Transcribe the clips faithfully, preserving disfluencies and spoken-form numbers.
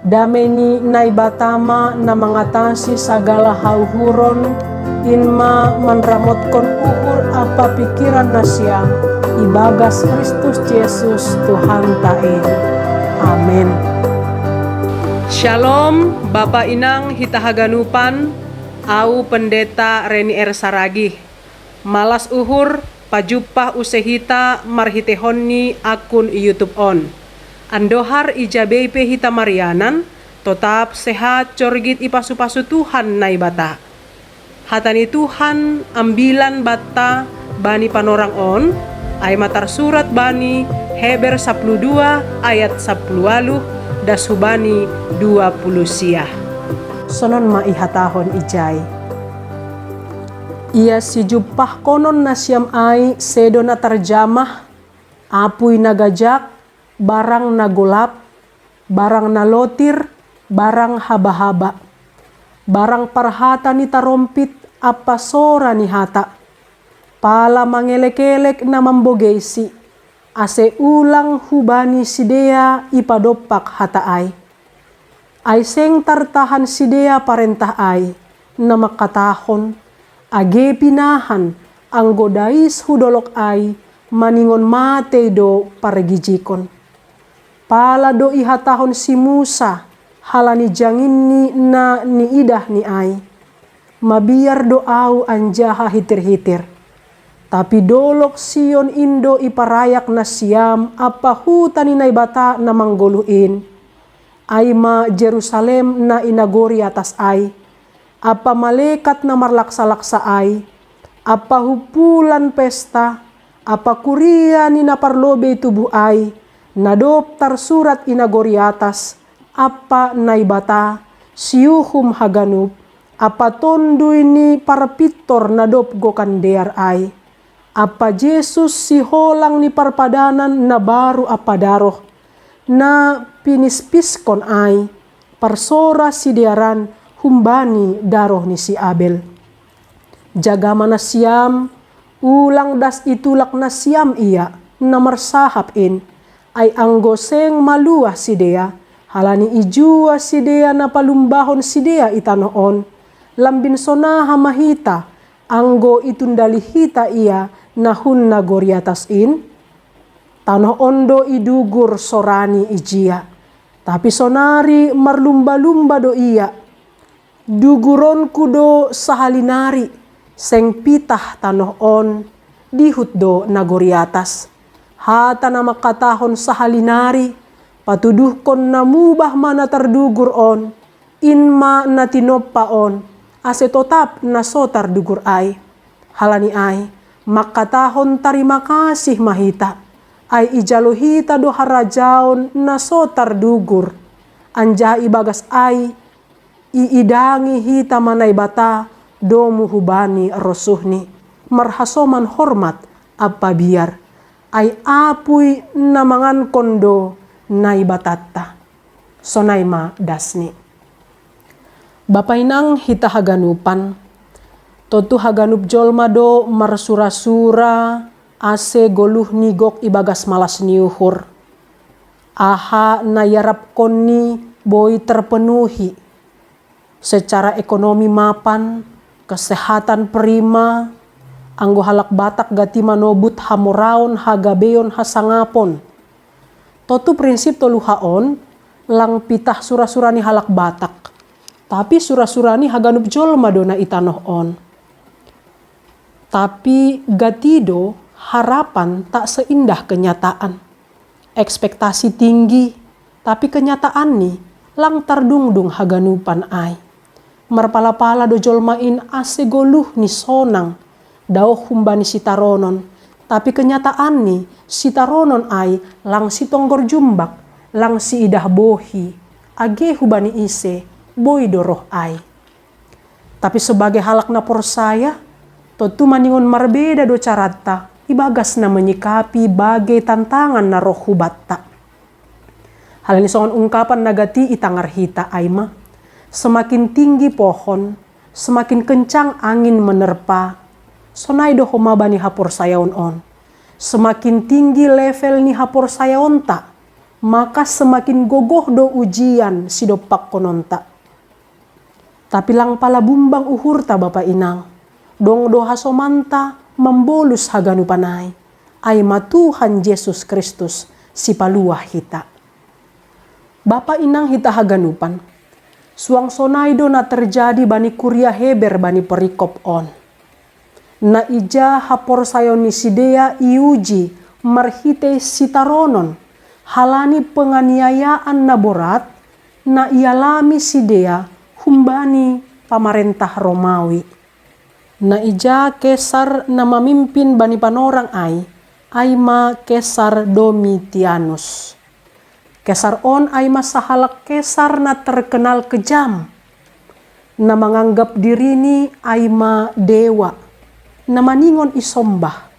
Dame ni Naibata ma na mangatasi sagala hauhuron, in ma manramotkon uhur ampa pingkiran nasiam, ibagas Kristus Jesus Tuhanta in. Amen. Shalom, Bapa Inang hita haganupan, au Pendeta Reni R. Saragih. Malas uhur, pajumpah use hita marhiteihon ni akun YouTube on. Andohar ija bei pe hita marianan, totap sehat jorgit ipasu-pasu Tuhan Naibata. Hata ni Tuhan ambilan banta bani panorang on, ai ma tarsurat bani Heber sapuluh dua ayat sapuluh waluh das hubani dua puluh sia. Sonon ma ihatahon ijai. Ia sijumpahkonon nasiam ai sedo na tarjamah, apui na gajak, barang na golap, barang na lotir, barang haba-haba, barang parhata ni tarompit ampa sora ni hata. Pala mangelek-elek na mambogeisi, ase ulang hubani sidea ipadompak hata ai. Ai seng tartahan sidea parentah ai, na mangkatahon, age pinahan, anggo dais hu dolog ai, maningon matei do pargijikon. Pala do ihatahon si Musa, halani janginni na niidahni ai. Mabiar do ahu anjaha hitir-hitir. Tapi dolog Sion in do iparayak nasiam ampa huta ni Naibata na manggoluh in, ai ma Jerusalem na i nagori atas ai, ampa malekat na marlaksa-laksa ai, ampa humpulan pesta, ampa kuria ni na parlobei tubuh ai, na dob tarsurat i nagori atas, ampa Naibata, siuhum haganup, ampa Tonduy ni parpintor na dob gokan dear ai, ampa Jesus siholang ni parpadanan na baru ampa daroh, na pinispiskon ai, parsora sidearan humbani daroh ni si Abel. Jaga ma nasiam, ulang das i tulak nasiam ia, na marsahap in, ai anggo seng maluah sidea, halani ijua sidea na palumbahon sidea i tanoh on, lambin sonaha ma hita, anggo itundali hita ia na hun nagori atas in? Tanoh on do idugur sorani ijia, tapi sonari marlumba-lumba do ia. Duguronku do sahali nari, seng pitah tanoh on, dihut do nagori atas. Hata na mangkatahon sahali nari, patuduhkon na mubah ma na tardugur on, in ma na tinompa on, ase totap na so tardugur ai. Halani ai, mangkatahon tarima kasih ma hita, ai ijalo hita do harajaon na so tardugur, anjaha ibagas ai, iidangi hita ma Naibata domu hubani rosuhni, marhasoman hormat ampa biar, ai apui na mangankon do Naibatanta. Sonai ma dasni. Bapa Inang hita haganupan, tontu haganup jolma do marsura-sura ase goluhni gok ibagas malas ni uhur. Aha na iarapkonni boi terpenuhi. Secara ekonomi mapan, kesehatan prima, anggo halak Batak gati manobut hamoraon, hagabeion, hasangapon. Tontu prinsip toluha on, lang pitah sura-sura ni halak Batak. Tapi sura-sura ni haganup jolma do na i tanoh on. Tapi gati do harapan tak seindah kenyataan. Ekspektasi tinggi, tapi kenyataanni lang tardungdung haganupan ai. Marpala-pala do jolma in ase goluhni sonang, daoh humbani sitaronon, tapi kenyataanni sitaronon ai lang sitonggor jumbak, lang siidah bohi, age hubani ise, boi do roh ai. Tapi sebagai halak na porsaya, tontu maningon marbeda do caranta ibagas na menyikapi bage tantangan na roh hubanta. Halani songon ungkapan na gati itangar hita ai ma, semakin tinggi pohon, semakin kencang angin menerpa. Sonai do homa bani haporsayaon on. Semakin tinggi level ni haporsayaonta, Maka semakin gogoh do ujian sidompakkononta. Tapi lang pala bumbang uhurta, bapa inang, dong do hasomanta mambolus haganupan ai, ai ma Tuhan Jesus Kristus, Sipaluah hita. Bapa inang hita haganupan, suang sonai do na terjadi bani kuria Heber bani perikop on. Na ija haporsayaon ni sidea iuji marhitei sitaronon, halani penganiayaan na borat na ialami sidea humbani pamarentah Romawi. Na ija Kesar na mamimpin bani panorang ai, ai ma Kesar Domitianus. Kesar on ai ma sahalak kesar na terkenal kejam, na manganggap dirini ai ma dewa, na maningon isombah.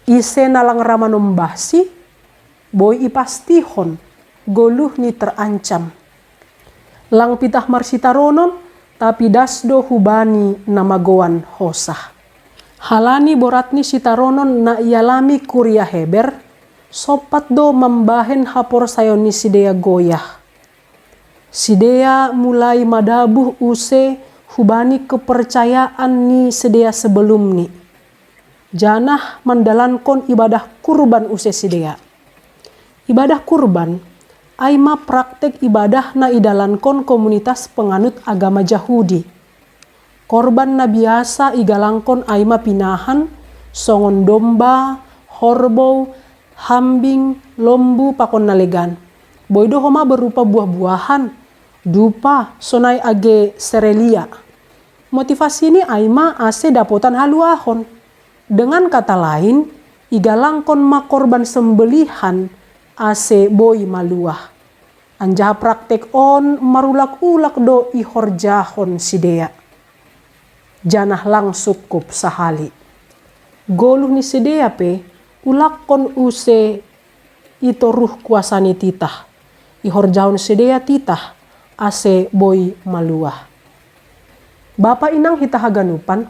Ise na lang ra manombahsi, boi ipastihon goluhni terancam. Lang pitah marsitaronon, tapi das do hubani na magoan hosah. Halani borat ni sitaronon na ialami kuria Heber, sompat do mambahen haporsayaon ni sidea goyah. Sidea mulai madabuh use hubani kepercayaan ni sidea sebelumni, janah mandalankon ibadah kurban use sidea. Ibadah kurban ai ma praktek ibadah na idalankon komunitas penganut agama Jahudi. Korban na biasa igalangkon ai ma pinahan, songon domba, horbou, hambing, lombu pakon na legan. Boi do homa berupa buah-buahan, dupa, sonai age serelia. Motivasini ai ma ase dapotan haluahon. Dengan kata lain, igalangkon ma korban sembelihan ase boi maluah. Anjaha praktek on marulak-ulak do ihorjahon sidea. Janah lang sungkup sahali. Goluh ni sidea pe ulakkon use itoruh kuasa ni titah. Ihorjahon sidea titah ase boi maluah. Bapa inang hita haganupan,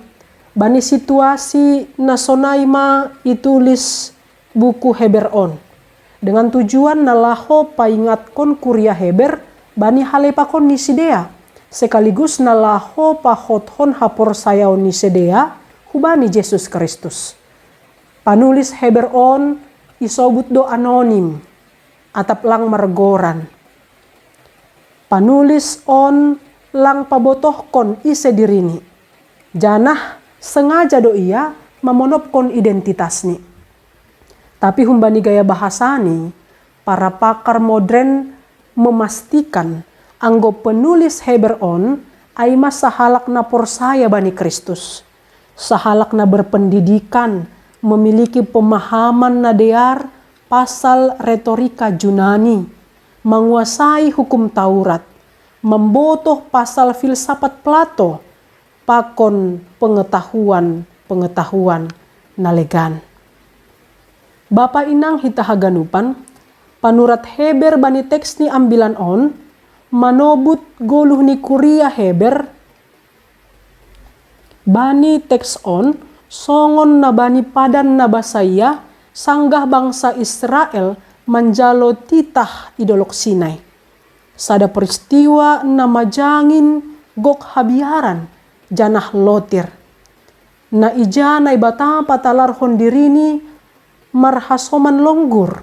bani situasi na sonai ma itulis buku Heber on, dengan tujuan na laho paingatkon kuria Heber bani halepakon ni sidea, sekaligus na laho pahothon haporsayaon ni sidea hubani Jesus Kristus. Panulis Heber on isobut do anonim, atap lang margoran. Panulis on lang pabotohkon ise dirini, janah sengaja do ia mamonopkon identitasni. Tapi humbani gaya bahasani, para pakar modern memastikan anggo penulis Heber on ai ma sahalak na porsaya bani Kristus, sahalak na berpendidikan, memiliki pemahaman na dear pasal retorika Junani, manguasai hukum Taurat, mambotoh pasal filsafat Plato, pakon pengetahuan-pengetahuan na legan. Bapa inang hita haganupan, panurat Heber bani teks ni ambilan on manobut goluh ni kuria Heber bani teks on songon na bani padan na basaia sanggah bangsa Israel manjalo titah i Dolok Sinai. Sada peristiwa na majangin gok habiaran janah lotir. Na ija Naibata patalarhon dirini marhasoman longgur,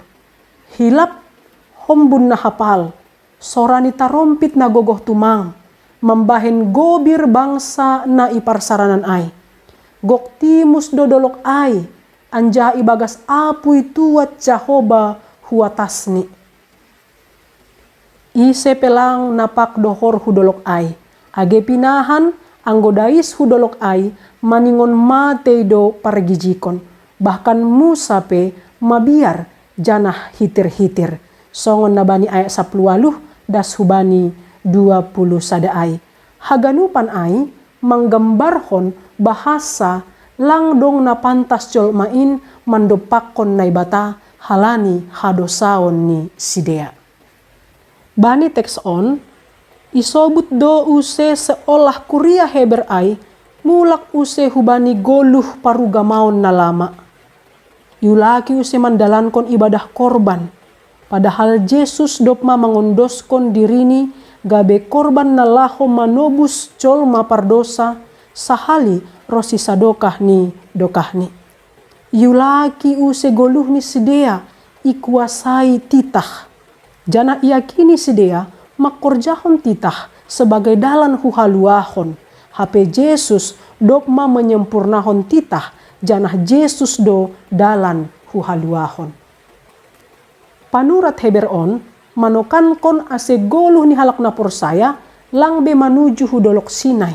hilap, hombun na hapal, sora ni tarompit na gogoh tumang, mambahen gobir bangsa na i parsaranan ai. Gok timus do dolok ai, anjaha ibagas apuy tuat Jahoba hu atasni. Ise pe lang na pag dohor hu dolok ai, age pinahan, anggo dais hu dolok ai, maningon matei do pargijikon, bahkan Musa pe mabiar janah hitir-hitir, songon na bani ayat sapuluh ualuh das hubani dua puluh sada ai. Haganupan ai manggambarhon bahasa lang dong na pantas jolma in mandompakkon Naibata halani hadosaon ni sidea. Bani teks on, isobut do use seolah kuria Heber ai mulak use hubani goluh parugamaon na lama. Iulaki use mandalankon ibadah korban, Padahal Jesus dob ma mangondoskon dirini gabe korban na laho manobus jolma pardosa, sahali ro sisadokah ni dokahni. Iulaki use goluh ni sidea ikuasai titah. Janah iakini sidea mangkorjahon titah sebagai dalan huhaluahon, hape Jesus dob ma menyempurnahon titah, janah Jesus do dalan huhaluahon. Panurat Heber on manokankon ase goluh ni halak na porsaya lang be manuju hu dolok Sinai,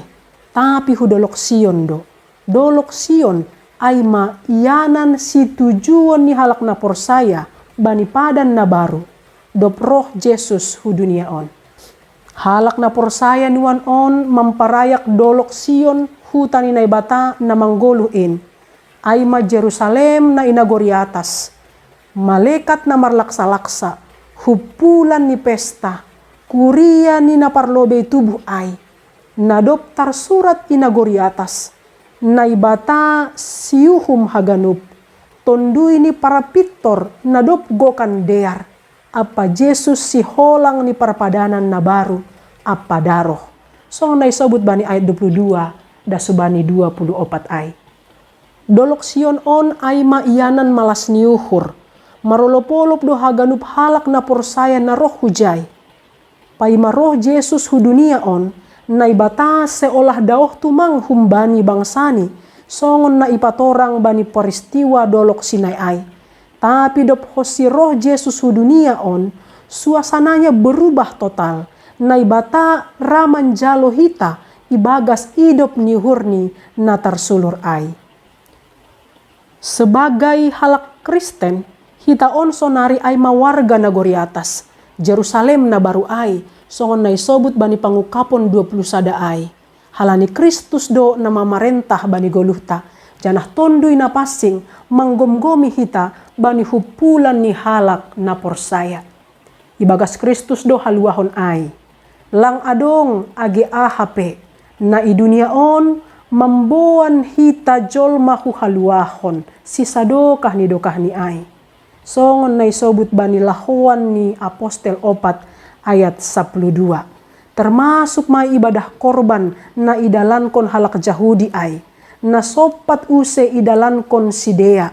tapi hu dolok Sion do. Dolok Sion ai ma ianan situjuon ni halak na porsaya bani padan na baru, dob roh Jesus hu dunia on. Halak na porsaya nuan on mamparayak dolok Sion, huta ni Naibata na manggoluh in, ai ma Jerusalem na i nagori atas. Malekat na marlaksa-laksa, humpulan ni pesta, kuria ni na parlobei tubuh ai, na dob tarsurat i nagori atas, Naibata siuhum haganup, Tonduy ni parpintor na dob gokan dear, ampa Jesus siholang ni parpadanan na baru ampa daroh. Songon na isobut bani ayat dua puluh dua das hubani dua puluh opat ai. Dolok Sion on ai ma ianan malas ni uhur. Marolop-olop do haganup halak na porsaya na roh hujai. Paima roh Jesus hu dunia on, Naibata seolah daoh tumang humbani bangsani, songon na ipatorang bani peristiwa dolok Sinai ai. Tapi dob honsi roh Jesus hu dunia on, suasananya berubah total. Naibata ra manjalo hita ibagas idop ni uhurni na tarsulur ai. Sebagai halak Kristen, hita on sonari ai ma warga nagori atas, Jerusalem na baru ai, songon na isobut bani Pangungkapon dua puluh sada ai. Halani Kristus do na mamarentah bani goluhta, janah Tonduy Napansing manggomgomi hita bani humpulan ni halak na porsaya. Ibagas Kristus do haluahon ai. Lang adong age aha pe, na i dunia on mamboan hita jolma huhaluahon sisadokah ni dokahni ai. Songon na isobut bani lahoan ni apostel opat ayat sapuluh dua. Termasuk ma ibadah korban na idalankon halak Jahudi ai, na sompat use idalankon sidea.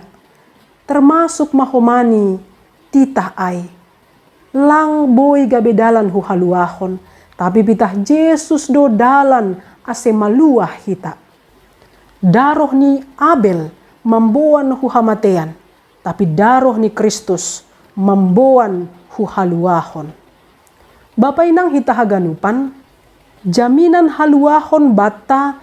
Termasuk ma homa ni titah ai. Lang boi gabe dalan huhaluahon, tapi pitah Jesus do dalan ase maluah hita. Daroh ni Abel mamboan hu hamatean, tapi daroh ni Kristus mamboan hu haluahon. Bapa inang hita haganupan, jaminan haluahon banta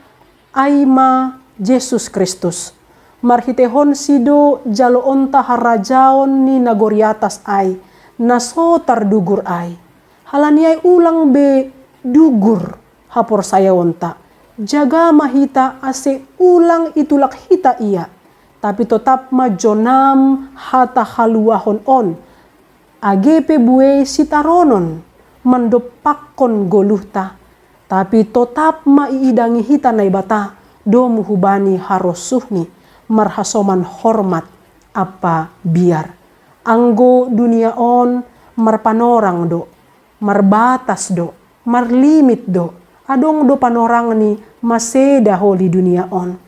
ai ma Jesus Kristus. Marhiteihonsi do jaloonta harajaon ni nagori atas ai, na so tardugur ai. Halani ai ulang be dugur haporsayaonta. Jaga ma hita ase ulang itulak hita ia, tapi totap ma jonam hata haluahon on, age pe buei sitaronon mandompakkon goluhta, tapi totap ma iidangi hita Naibata domu hubani harosuhni, marhasoman hormat ampa biar. Anggo dunia on marpanorang do, marbatas do, marlimit do, adong do panorangni maseda holi dunia on.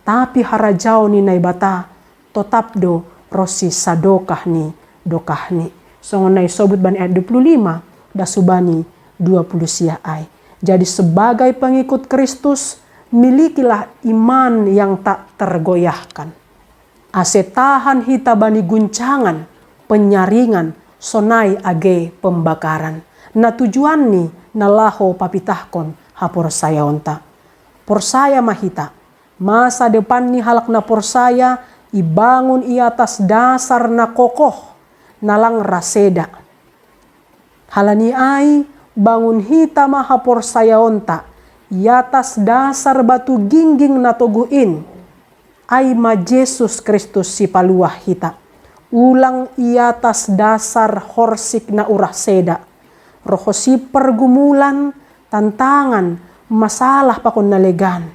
Tapi harajaon ni Naibata totap do ronsi sadokah ni dokahni. Songon na isobut bani ayat dua puluh lima das hubani dua puluh sia ai. Jadi sebagai pengikut Kristus, milikilah iman yang tak tergoyahkan. Ase tahan hita bani guncangan, penyaringan, sonai age pembakaran. Na tujuanni na laho papitahkon haporsayaonta. Porsaya ma hita, masa depan ni halak na porsaya ibangun i atas dasar na kokoh, na lang ra seda. Halani ai, bangun hita ma haporsayaonta i atas dasar batu gingging na toguh in, ai ma Jesus Kristus Sipaluah hita. Ulang i atas dasar horsik na urah seda, rohosi pergumulan, tantangan, masalah pakon na legan.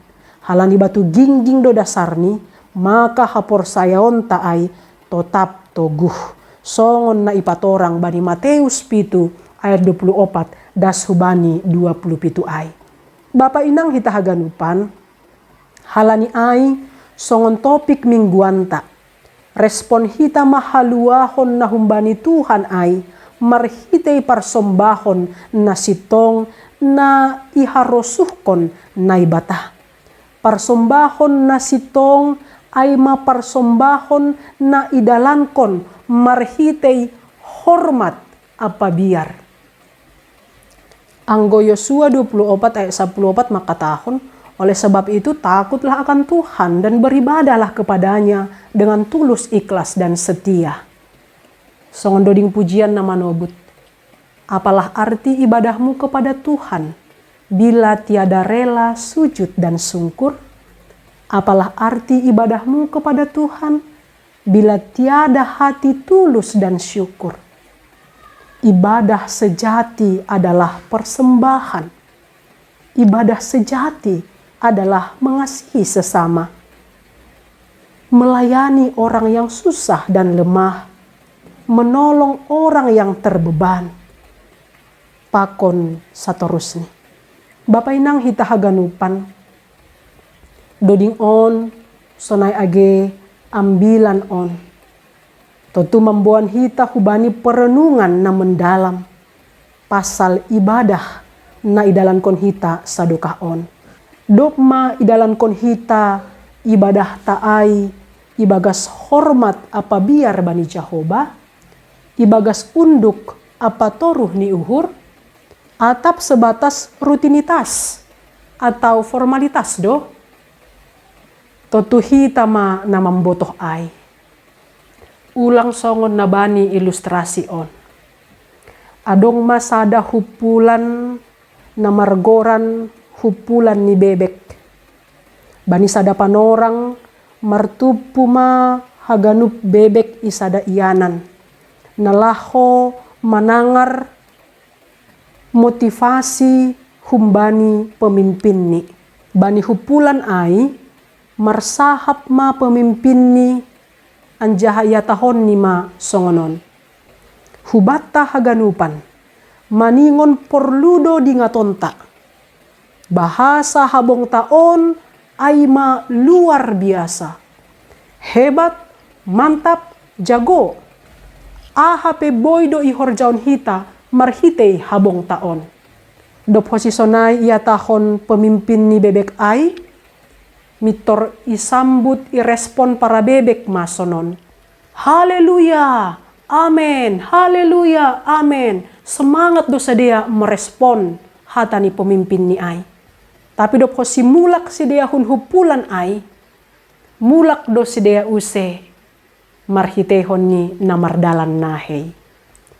Halani batu gingging do dasarni, maka haporsayaonta ai totap toguh. Songon na ipatorang bani Mateus pitu ayat dua puluh opat das hubani dua puluh pitu ai. Bapa inang hita haganupan, halani ai songon topik mingguanta, respon hita ma haluahon na humbani Tuhan ai marhitei parsombahon na sintong na iharosuhkon Naibata. Parsombahon na sintong ai ma parsombahon na idalankon marhitei hormat ampa biar. Anggo Yosua dua puluh opat ayat sapuluh opat mangkatahon, oleh sebab itu takutlah akan Tuhan dan beribadahlah kepadanya dengan tulus ikhlas dan setia. Songon doding pujian na manobut. Apalah arti ibadahmu kepada Tuhan bila tiada rela sujud dan sungkur? Apalah arti ibadahmu kepada Tuhan bila tiada hati tulus dan syukur? Ibadah sejati adalah persembahan. Ibadah sejati adalah mengasihi sesama, melayani orang yang susah dan lemah, menolong orang yang terbeban. Pakon satorusni. Bapa inang hita haganupan, doding on sonai age ambilan on. Tontu mamboan hita hubani perenungan na mendalam pasal ibadah na idalankon hita sadokah on. Dob ma idalankon hita ibadahta ai ibagas hormat ampa biar bani Jahowa, ibagas unduk ampa toruh ni uhur, atap sebatas rutinitas atau formalitas do? Tontu hita ma na mambotoh ai. Ulang songon na bani ilustrasi on. Adong ma sada humpulan na margoran humpulan ni bebek. Bani sada panorang martumpu ma haganup bebek i sada ianan, na laho manangar motivasi humbani pemimpinni. Bani humpulan ai, marsahap ma pemimpinni anjaha ihatahonni ma songon on. Hubanta haganupan, maningon porlu do diingatonta. Bahasa habongta on ai ma luar biasa. Hebat, mantap, jago. Aha pe boi do ihorjahon hita marhitei habongta on. Dob hosisonai ihatahon pemimpin ni bebek ai, mintor isambut irespon para bebek ma sonon. Haleluya! Amen! Haleluya! Amen! Semangat do sidea merespon hata ni pemimpinni ai. Tapi dob hosi mulak sidea hun humpulan ai, mulak do sidea use marhiteihon ni na mardalan nahei.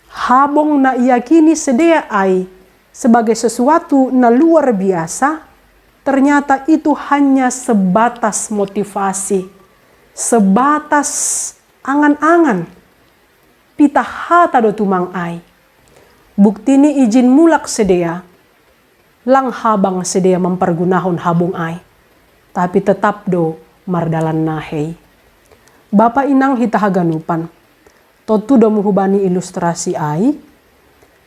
Habong na iakini sidea ai sebagai sesuatu na luar biasa, ternyata itu hanya sebatas motivasi, sebatas angan-angan, pitah hata do tumang ai. Bukti ni ijin mulak sidea, lang habang sidea mampargunahon habong ai, tapi tetap do mardalan nahei. Bapa inang hita haganupan, tontu domu hubani ilustrasi ai,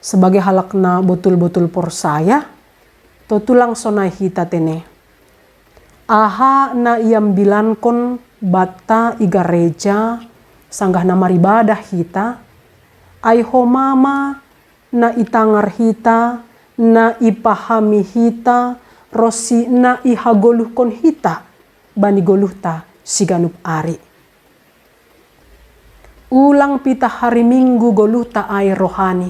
sebagai halak na botul-botul porsaya, tontu lang sonai hita tene. Aha na iambilankon banta i gareja, sanggah na maribadah hita, ai homa ma na itangar hita, na ipahami hita, ronsi na ihagoluhkon hita bani goluhta siganup ari. Ulang pitah hari Minggu goluhta ai rohani,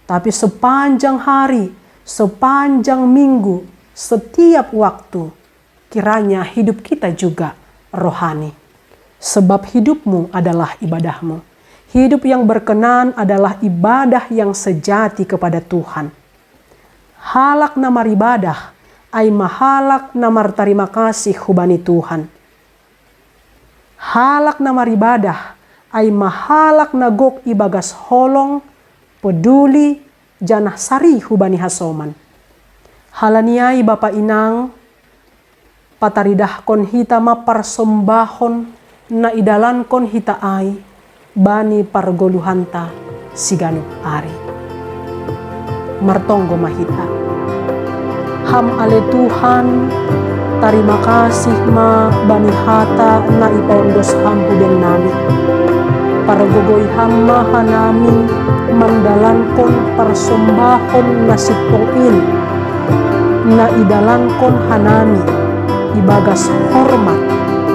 tapi sepanjang hari, sepanjang minggu, setiap waktu, kiranya hidup kita juga rohani. Sebab hidupmu adalah ibadahmu. Hidup yang berkenan adalah ibadah yang sejati kepada Tuhan. Halak na maribadah ai ma halak na martarima kasih hubani Tuhan. Halak na maribadah ai ma halak na gok ibagas holong, peduli, janah sari hubani hasoman. Halani ai bapa inang, pataridahkon hita ma parsombahon na idalankon hita ai, bani pargoluhanta siganup ari. Martonggo ma hita. Ham ale Tuhan, tarima kasih ma bani hata na ipaondos Ham hu bennami. Pargogoi Ham ma hanami mandalankon parsombahon na sintong in, na idalankon hanami ibagas hormat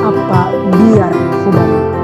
ampa biar hu Bamu.